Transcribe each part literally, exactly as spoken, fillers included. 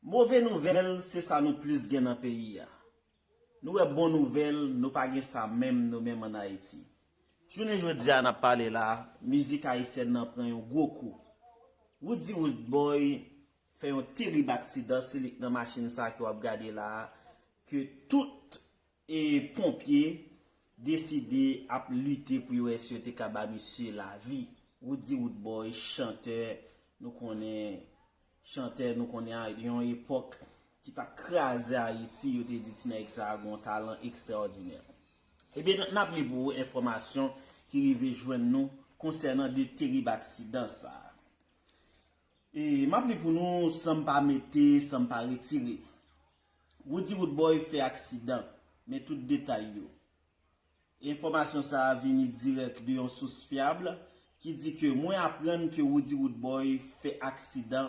Move nouvèl, se sa nou plis gen nan peyi a. Nou wè bon nouvèl, nou pa gen sa menm, nou menm ann Ayiti. Jounen jodi a n ap pale la, mizik ayisyèn nan pran yon gwo kou. Roody Roodboy fè yon terib aksidan, se li k nan machin sa ke w ap gade la a, ke tout e ponpye deside ap lite pou yo wè si yo te ka ba misye lavi. Roody Roodboy, chantè, nou konnen, chantè, nou konnen a yon epòk ki t ap kraze Ayiti, yo te di ti nèg sa a gen yon talan ekstraòdinè. Ebyen, n ap li pou ou enfòmasyon ki rive jwenn nou konsènan de terib aksidan sa a. E m ap li pou nou san m pa mete, san m pa retire. Roody Roodboy fè aksidan, men tout detay yo. Enfòmasyon sa a vini dirèk de yon sous fyab ki di ke mwen aprann ke Roody Roodboy fè aksidan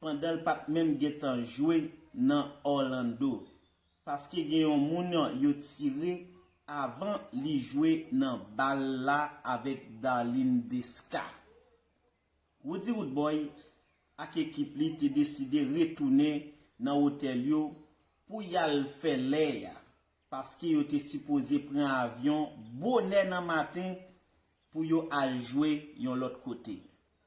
pandan l pa t menm gentan jwe nan Orlando, paske gen yon moun yo tire avan li jwe nan bal la avèk Darline Desca. Roody Roodboy ak ekip li te deside retounen nan otèl yo pou y al fè lè a, paske yo te sipoze pran avyon bonè nan maten pou yo al jwe yon lòt kote.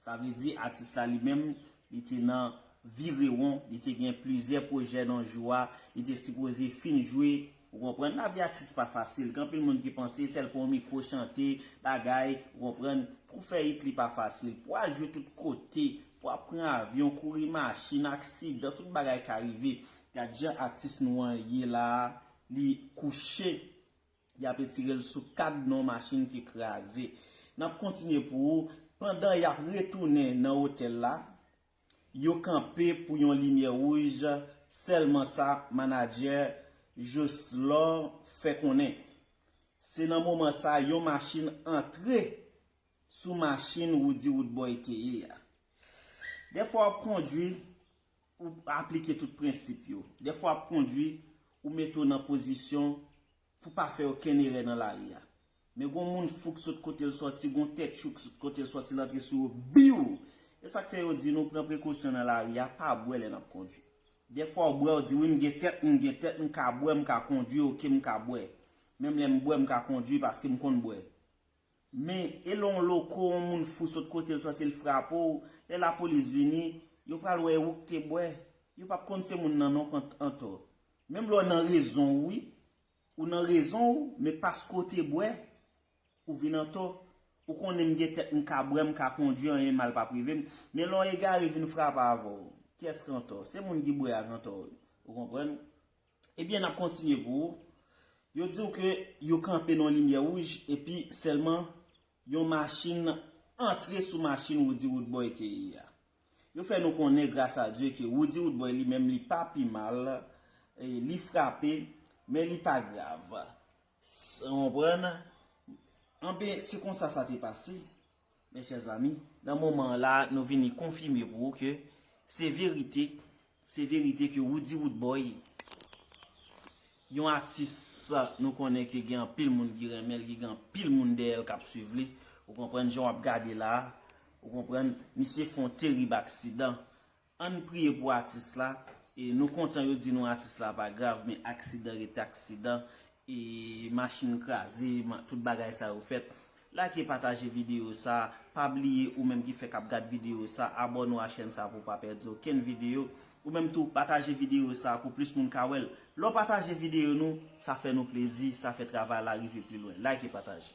Sa vle di atis la li menm, li te nan virewon, li te gen plizyè pwojè nan jou a, li te sipoze fin jwe, ou konprann? Lavi atis pa fasil. Gen anpil moun ki panse sèl pran yon mikwo chante, bagay, ou konprann? Pou fè it li pa fasil. Pou al jwe tout kote, pou ap pran avyon, kouri machin, aksidan, tout bagay ka rive. Gad jan atis nou an ye la a, li kouche, y ap etire l sou kad nan yon machin ki kraze. N ap kontinye pou ou. Pandan y ap retounen nan otèl la, yo kanpe pou yon limyè wouj, sèlman sa manadjè Joslor fè konnen. Se nan moman sa yon machin antre sou machin Roody Roodboy te ye a. Dèfwa w ap kondwi, ou aplike tout prensip yo. Dèfwa w ap kondwi, ou mete w nan pozisyon pou pa fè okenn erè nan lari a. Men gon moun fou k sot kote l sòti, gon tèt chou k sot kote l sòti, l antre sou yo, biw! E sa k fè yo di nou pran prekosyon nan lari a, pa bwè lè n ap kondwi. Dèfwa w bwè, w di, wi, m gen tèt, m gen tèt, m ka bwè, m ka kondwi, oke, m ka bwè. Menm lè m bwè, m ka kondwi paske m konn bwè. Men, e lè yon loko, yon moun fou sot kote l sòti, l frape w, lè lapolis vini, yo pral wè e ou k te bwè. Yo p ap konn se moun nan non k an, antò. Menm lè w nan rezon w, wi, ou nan rezon w, men paske w te bwè, ou vin antò. Ou konnen m gen tèt, m ka bwè, m ka kondwi, anyen mal p ap rive m. Men lè yon egare vin frape avè w, kiyès k antò? Se moun ki bwè a k antò, wi. Ou konprann? Ebyen, n ap kontinye pou ou. Yo di w ke yo kanpe nan limyè wouj, epi sèlman yon machin antre sou machin Roody Roodboy te ye a. Yo fè nou konnen, gras a Dye, ke Roody Roodboy li menm, li pa pi mal, e, li frape, men li pa grav. S-, w konprann? Anben, se konsa sa te pase, mes chers amis. Nan moman an la, nou vini konfime pou ou ke se verite, se verite ke Roody Roodboy, yon atis nou konnen ke gen anpil moun ki renmen l, ki gen anpil moun dèyè l k ap swiv li. Ou konprann jan w ap gade la a, ou konprann, misye fè yon terib aksidan. Ann priye pou atis la. E nou kontan yo di nou atis la pa grav, men aksidan rete aksidan. E machin kraze, ma-, tout bagay sa yo fèt. Like, pataje videyo sa. Pa bliye, ou menm ki fèk ap gad videyo sa, abòne w a chèn sa pou w pa pèdi okenn videyo. Ou menm tou, pataje videyo sa pou plis moun ka wè l. Lè w pataje videyo nou, sa fè nou plezi, sa fè travay la rive pi lwen. Like, pataje.